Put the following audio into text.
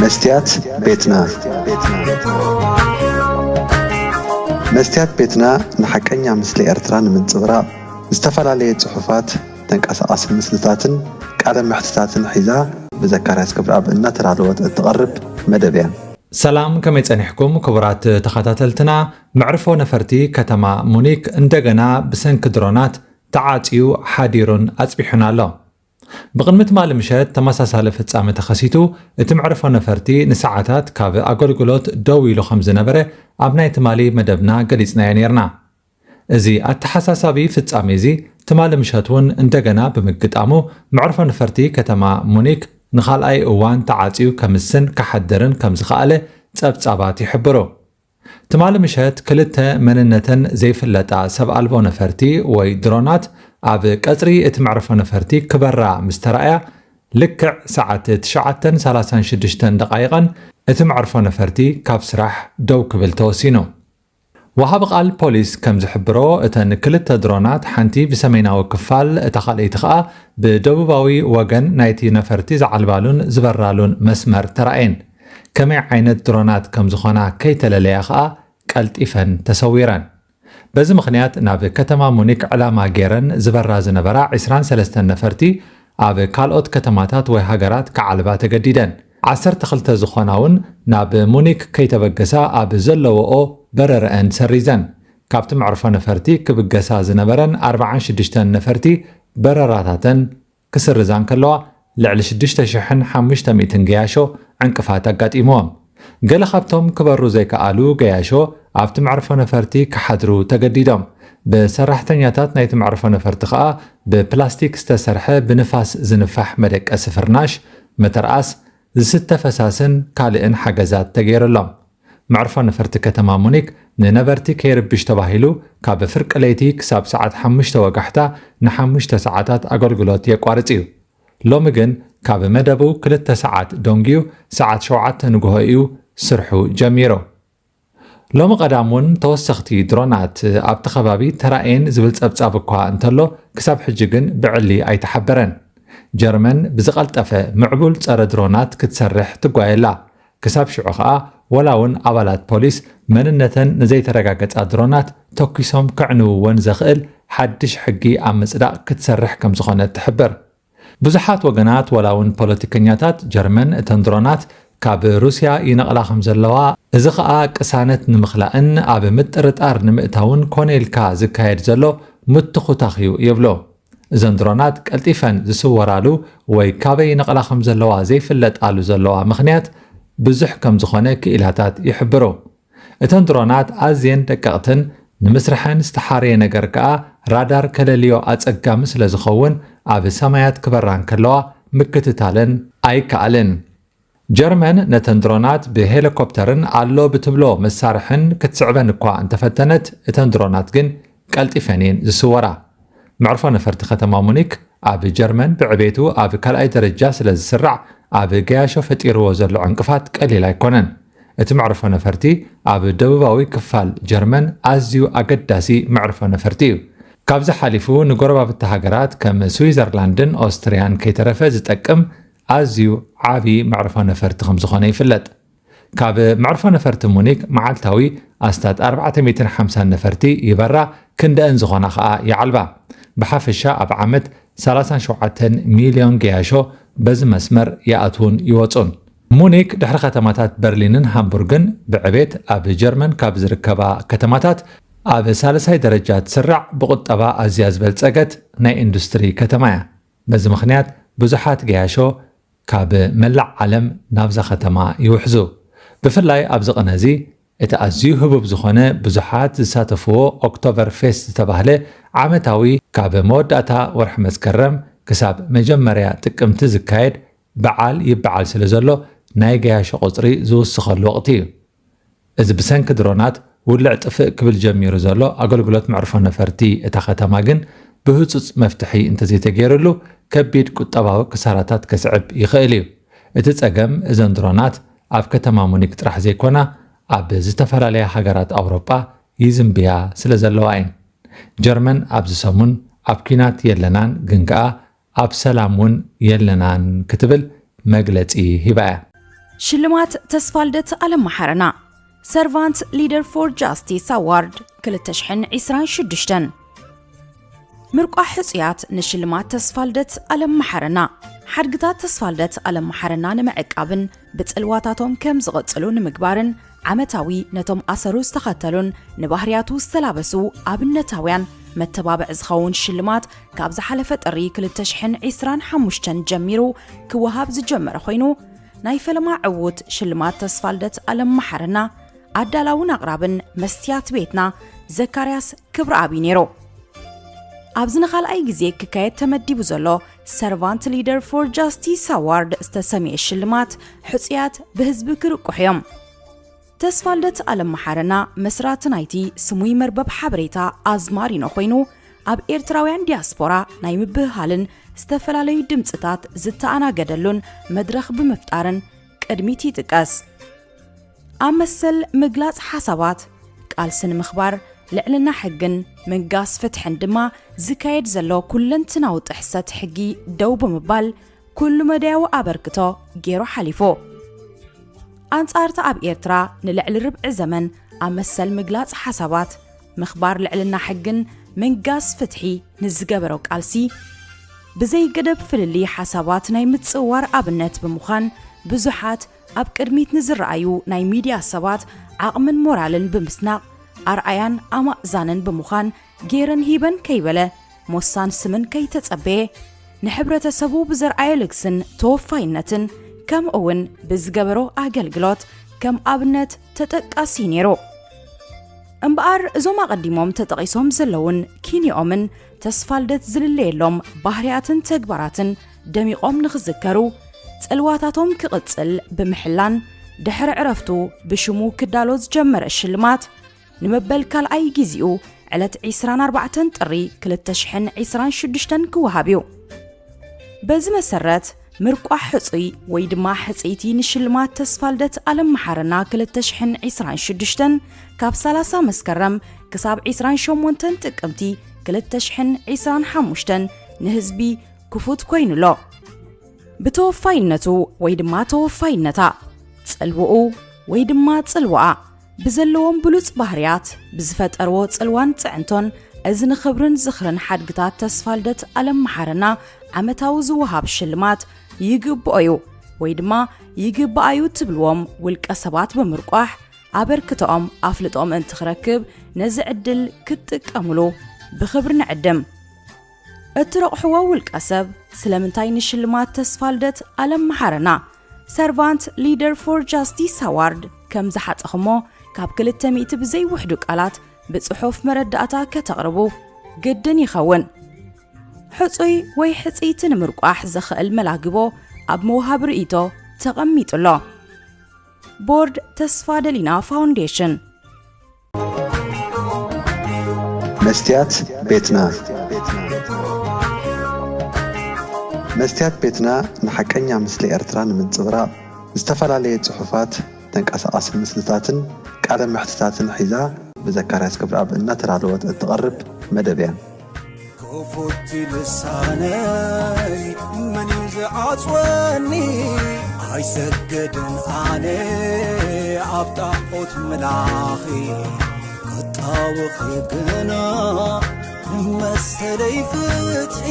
መስትያት ቤትና። መስትያት ቤትና ንሓቀኛ ምስሊ ኤርትራ ንምንጽብራቕ ዝተፈላለየ ጽሑፋት፣ ተንቀሳቓሲ ምስልታትን ቃለ መሕትታትን ሒዛ ብዘካርያስ ክብረኣብ እናተዳለወት እትቐርብ መደብ እያ። ሰላም፣ ከመይ ጸኒሕኩም ክቡራት ተኸታተልትና? መዕርፎ ነፈርቲ ከተማ ሙኒክ እንደገና ብሰንኪ ድሮናት ተዓጽዩ ሓዲሩን ኣጽቢሑን ኣሎ። ብቕድሚ ትማሊ ምሸት ተመሳሳሊ ፍጻመ ተኸሲቱ፣ እቲ መዕርፎ ነፈርቲ ንሰዓታት ካብ ኣገልግሎት ደው ኢሉ ከም ዝነበረ ኣብ ናይ ትማሊ መደብና ገሊጽናዮ ነይርና። እዚ ኣተሓሳሳቢ ፍጻሜ እዚ ትማሊ ምሸት እውን እንደገና ብምግጣሙ፣ መዕርፎ ነፈርቲ ከተማ ሙኒክ ንኻልኣይ እዋን ተዓጽዩ ከምስን ክሓድርን ከም ዝኸኣለ ጸብጻባት ይሕብሩ። ትማሊ ምሸት ክልተ መንነተን ዘይፍለጣ ሰብ ኣልቦ ነፈርቲ ወይ ድሮናት ኣብ ቀጽሪ እቲ መዕርፎ ነፈርቲ ክበራ ምስ ተራእያ፣ ልክዕ ሰዓት ትሽዓተን ሰላሳን ሽዱሽተን ደቓይቕን እቲ መዕርፎ ነፈርቲ ካብ ስራሕ ደው ክብል ተወሲኑ። ወሃቢ ቃል ፖሊስ ከም ዝሕብሮ፣ እተን ክልተ ድሮናት፣ ሓንቲ ብሰሜናዊ ክፋል፣ እታ ካልኣይቲ ከኣ ብደቡባዊ ወገን ናይቲ ነፈርቲ ዝዓልባሉን ዝበራሉን መስመር ተራእየን። ከመይ ዓይነት ድሮናት ከም ዝኾና ከይተለለያ ከኣ ቀልጢፈን ተሰዊረን። በዚ ምኽንያት ናብ ከተማ ሙኒክ ዕላማ ገይረን ዝበራ ዝነበራ ዕስራን ሰለስተን ነፈርቲ ኣብ ካልኦት ከተማታት ወይ ሃገራት ክዓልባ ተገዲደን። ዓሰርተ ክልተ ዝኾና እውን ናብ ሙኒክ ከይተበገሳ ኣብ ዘለዎኦ በረረአን ሰሪዘን። ካብቲ መዕርፎ ነፈርቲ ክብገሳ ዝነበረን ኣርባዓን ሽዱሽተን ነፈርቲ በረራታተን ክስርዛ እንከለዋ፣ ልዕሊ ሽዱሽተ ሽሕን ሓሙሽተ ሚእትን ገያሾ ዕንቅፋት ኣጋጢምዎም። ገለ ካብቶም ክበሩ ዘይከኣሉ ገያሾ ኣብቲ መዕርፎ ነፈርቲ ክሓድሩ ተገዲዶም። ብሰራሕተኛታት ናይቲ መዕርፎ ነፈርቲ ከኣ ብፕላስቲክ ዝተሰርሐ ብንፋስ ዝንፋሕ መደቀሲ ፍርናሽ፣ መተርኣስ፣ ዝስተ ፈሳስን ካልእን ሓገዛት ተገይሩሎም። መዕርፎ ነፈርቲ ከተማ ሙኒክ ንነበርቲ ከይርብሽ ተባሂሉ ካብ ፍርቂ ለይቲ ክሳብ ሰዓት ሓሙሽተ ወጋሕታ ንሓሙሽተ ሰዓታት ኣገልግሎት የቋርጽ እዩ። ሎሚ ግን ካብ መደቡ ክልተ ሰዓት ደንጉዩ ሰዓት ሸውዓተ ንግሆ እዩ ስርሑ ጀሚሩ። ሎሚ ቀዳም እውን ተወሰኽቲ ድሮናት ኣብቲ ከባቢ ተራእየን ዝብል ጸብጻብ እኳ እንተሎ፣ ክሳብ ሕጂ ግን ብዕሊ ኣይተሓበረን። ጀርመን ብዝቐልጠፈ ምዕቡል ጸረ ድሮናት ክትሰርሕ ትጓየላ። ክሳብ ሽዑ ኸኣ፣ ወላ እውን ኣባላት ፖሊስ መንነተን ንዘይተረጋገጻ ድሮናት ተኲሶም ከዕንውወን ዘኽእል ሓድሽ ሕጊ ኣብ ምጽዳቕ ክትሰርሕ ከም ዝኾነት ትሕብር። ብዙሓት ወገናት፣ ወላ እውን ፖለቲከኛታት ጀርመን፣ እተን ድሮናት ካብ ሩስያ ይነቕላ ከም ዘለዋ፣ እዚ ኸኣ ቅሳነት ንምኽላእን ኣብ ምጥርጣር ንምእታውን ኮነ ኢልካ ዝካየድ ዘሎ ምትኹታኽ እዩ ይብሉ። እዘን ድሮናት ቀልጢፈን ዝስወራሉ ወይ ካበይ ይነቕላ ከም ዘለዋ ዘይፍለጣሉ ዘለዋ ምኽንያት ብዙሕ ከም ዝኾነ ክኢላታት ይሕብሩ። እተን ድሮናት ኣዝየን ደቀቕትን ንምስርሐን ዝተሓረየ ነገር ከኣ ራዳር ከለልዮ ኣጸጋሚ ስለ ዝኸውን፣ ኣብ ሰማያት ክበራ እንከለዋ ምክትታለን ኣይከኣልን። ጀርመን ነተን ድሮናት ብሄሊኮፕተርን ኣሎ ብትብሎ መሳርሕን ክትስዕበን እኳ እንተፈተነት፣ እተን ድሮናት ግን ቀልጢፈን እየን ዝስወራ። መዕርፎ ነፈርቲ ከተማ ሙኒክ ኣብ ጀርመን ብዕቤቱ ኣብ ካልኣይ ደረጃ ስለ ዝስራዕ፣ ኣብ ገያሾ ፈጢርዎ ዘሎ ዕንቅፋት ቀሊል ኣይኮነን። እቲ መዕርፎ ነፈርቲ ኣብ ደቡባዊ ክፋል ጀርመን ኣዝዩ ኣገዳሲ መዕርፎ ነፈርቲ እዩ። ካብዚ ሓሊፉ ንጎረባብቲ ሃገራት ከም ስዊዘርላንድን ኦስትርያን ከይተረፈ ዝጠቅም ኣዝዩ ዓቢ መዕርፎ ነፈርቲ ከም ዝኾነ ይፍለጥ። ካብ መዕርፎ ነፈርቲ ሙኒክ መዓልታዊ ኣስታት ኣርባዕተ ሚእትን ሓምሳን ነፈርቲ ይበራ፣ ክንደአን ዝኾና ኸኣ ይዓልባ። ብሓፈሻ ኣብ ዓመት ሰላሳን ሸውዓተን ሚልዮን ገያሾ በዚ መስመር ይኣትዉን ይወጹን። ሙኒክ ድሕሪ ከተማታት በርሊንን ሃምቡርግን ብዕቤት ኣብ ጀርመን ካብ ዝርከባ ከተማታት ኣብ ሳልሳይ ደረጃ ትስራዕ፣ ብቁጠባ ኣዝያ ዝበልጸገት ናይ ኢንዱስትሪ ከተማ እያ። በዚ ምኽንያት ብዙሓት ገያሾ ካብ መላእ ዓለም ናብዛ ከተማ ይውሕዙ። ብፍላይ ኣብዚ ቅነ እዚ እቲ ኣዝዩ ህቡብ ዝኾነ ብዙሓት ዝሳተፍዎ ኦክቶበር ፌስት ዝተባህለ ዓመታዊ ካብ መወዳእታ ወርሒ መስከረም ክሳብ መጀመርያ ጥቅምቲ ዝካየድ በዓል ይበዓል ስለ ዘሎ ናይ ገያሾ ቁጽሪ ዝውስኸሉ ወቕቲ እዩ። እዚ ብሰንኪ ድሮናት ውልዕ ጥፍእ ክብል ጀሚሩ ዘሎ ኣገልግሎት መዕርፎ ነፈርቲ እታ ከተማ ግን ብህጹጽ መፍትሒ እንተዘይተገይሩሉ ከቢድ ቁጠባዊ ክሳራታት ከስዕብ ይኽእል እዩ። እቲ ጸገም እዘን ድሮናት ኣብ ከተማ ሙኒክ ጥራሕ ዘይኮና ኣብ ዝተፈላለያ ሃገራት ኣውሮጳ ይዝንብያ ስለ ዘለዋ እየን። ጀርመን ኣብዚ ሰሙን ኣብ ኲናት የለናን፣ ግን ከኣ ኣብ ሰላም እውን የለናን ክትብል መግለጺ ሂባ እያ። ሽልማት ተስፋልደት ኣለማሓረና፣ Servant Leader for Justice Award ክልተ ሽሕን ዕስራን ሽዱሽተን። ምርቋሕ ሕጹያት ንሽልማት ተስፋልደት ኣለማሓረና። ሓድግታት ተስፋልደት ኣለማሓረና ንምዕቃብን ብጽልዋታቶም ከም ዝቕጽሉ ንምግባርን፣ ዓመታዊ ነቶም ኣሰሩ ዝተኸተሉን ንባህርያቱ ዝተላበሱ ኣብነታውያን መተባብዒ ዝኸውን ሽልማት ካብ ዝሓለፈ ጥሪ ክልተ ሽሕን ዕስራን ሓሙሽተን ጀሚሩ ክወሃብ ዝጀመረ ኮይኑ፣ ናይ ፈለማ ዕዉት ሽልማት ተስፋልደት ኣለማሓረና ኣዳላውን ኣቕራብን መስትያት ቤትና ዘካርያስ ክብረኣብ እዩ ነይሩ። ኣብዚ ንኻልኣይ ግዜ ክካየድ ተመዲቡ ዘሎ Servant Leader for Justice Award ዝተሰምየ ሽልማት ሕጹያት ብህዝቢ ክርቁሕ እዮም። ተስፋልደት ኣለማሓረና መስራቲ ናይቲ ስሙይ መርበብ ሓበሬታ ኣዝማሪኖ ኮይኑ፣ ኣብ ኤርትራውያን ዲያስፖራ ናይ ምብህሃልን ዝተፈላለዩ ድምጽታት ዝተኣናገደሉን መድረኽ ብምፍጣርን ቅድሚት ይጥቀስ። ኣብ መሰል ምግላጽ ሓሳባት፣ ቃልሲ ንምኽባር፣ ልዕልና ሕግን ምንጋስ ፍትሕን ድማ ዝካየድ ዘሎ ኩለንትናዊ ጥሕሰት ሕጊ ደው ብምባል ኩሉ መዳያዊ ኣበርክቶ ገይሩ ሓሊፉ። ኣንጻር እቲ ኣብ ኤርትራ ንልዕሊ ርብዒ ዘመን ኣብ መሰል ምግላጽ ሓሳባት፣ ምኽባር ልዕልና ሕግን ምንጋስ ፍትሒ ንዝገበሮ ቃልሲ፣ ብዘይገደብ ፍልልይ ሓሳባት ናይ ምጽዋር ኣብነት ብምዃን ብዙሓት ኣብ ቅድሚት ንዝረኣዩ ናይ ሚድያ ሰባት ዓቕምን ሞራልን ብምስናቕ ኣርኣያን ኣማእዛንን ብምዃን ገይረን ሂበን ከይበለ ሞሳን ስምን ከይተጸበየ ንሕብረተሰቡ ብዘርኣዮ ልግስን ተወፋይነትን ከምኡ እውን ብዝገበሮ ኣገልግሎት ከም ኣብነት ተጠቃሲ ነይሩ። እምበኣር እዞም ኣቐዲሞም ተጠቒሶም ዘለውን ኪንዮኦምን ተስፋልደት ዝልለየሎም ባህርያትን ተግባራትን ደሚቖም ንኽዝከሩ፣ ጽልዋታቶም ክቕጽል ብምሕላን ድሕሪ ዕረፍቱ ብሽሙ ክዳሎ ዝጀመረ ሽልማት ንመበል ካልኣይ ግዜኡ ዕለት ዕስራን ኣርባዕተን ጥሪ ክልተ ሽሕን ዕስራን ሽዱሽተን ክወሃብ እዩ። በዚ መሰረት ምርቋሕ ሕጹይ ወይ ድማ ሕጽይቲ ንሽልማት ተስፋልደት ኣለማሓረና ክልተ ሽሕን ዕስራን ሽዱሽተን ካብ ሰላሳ መስከረም ክሳብ ዕስራን ሸሞንተን ጥቅምቲ ክልተ ሽሕን ዕስራን ሓሙሽተን ንህዝቢ ክፉት ኮይኑ ኣሎ። ብተወፋይነቱ ወይ ድማ ተወፋይነታ፣ ጽልውኡ ወይ ድማ ጽልዋኣ ብዘለዎም ብሉጽ ባህርያት ብዝፈጠርዎ ጽልዋን ጽዕንቶን እዚ ንኽብርን ዝኽርን ሓድግታት ተስፋልደት ኣለማሓረና ዓመታዊ ዝወሃብ ሽልማት ይግብኦ እዩ ወይ ድማ ይግብኣ እዩ ትብልዎም ውልቀ ሰባት ብምርቋሕ ኣበርክቶኦም ኣፍልጦኦም እንትኽረክብ ነዚ ዕድል ክትጥቀምሉ ብኽብሪ ንዕድም። እትረቑሕዎ ውልቀ ሰብ ስለምንታይ ንሽልማት ተስፋልደት ኣለማሓረና Servant Leader for Justice Award ከም ዝሓጸኹሞ ካብ ክልተ ሚእቲ ብዘይውሕዱ ቃላት ብጽሑፍ መረዳእታ ከተቕርቡ ግድን ይኸውን። ሕጹይ ወይ ሕጽይቲ ንምርቋሕ ዘኽእል መላግቦ ኣብ መውሃቢ ርእይቶ ተቐሚጡ ኣሎ። ቦርድ ተስፋ ደሊና ፋውንዴሽን። መስትያት ቤትና። መስትያት ቤትና ንሓቀኛ ምስሊ ኤርትራ ንምንጽብራቕ ዝተፈላለየ ጽሑፋት፣ ተንቀሳቓሲ ምስልታትን ቃለ መሕትታትን ሒዛ ብዘካርያስ ክብረኣብ እናተዳለወት እትቐርብ መደብ እያ። ክፉት ልሳነይ መን እዩ ዝዓጽወኒ? ኣይሰግድን ኣነ ኣብ ጣዖት ምላኺ፣ ክጣወኺ ግና ንመሰለይ ፍትሒ።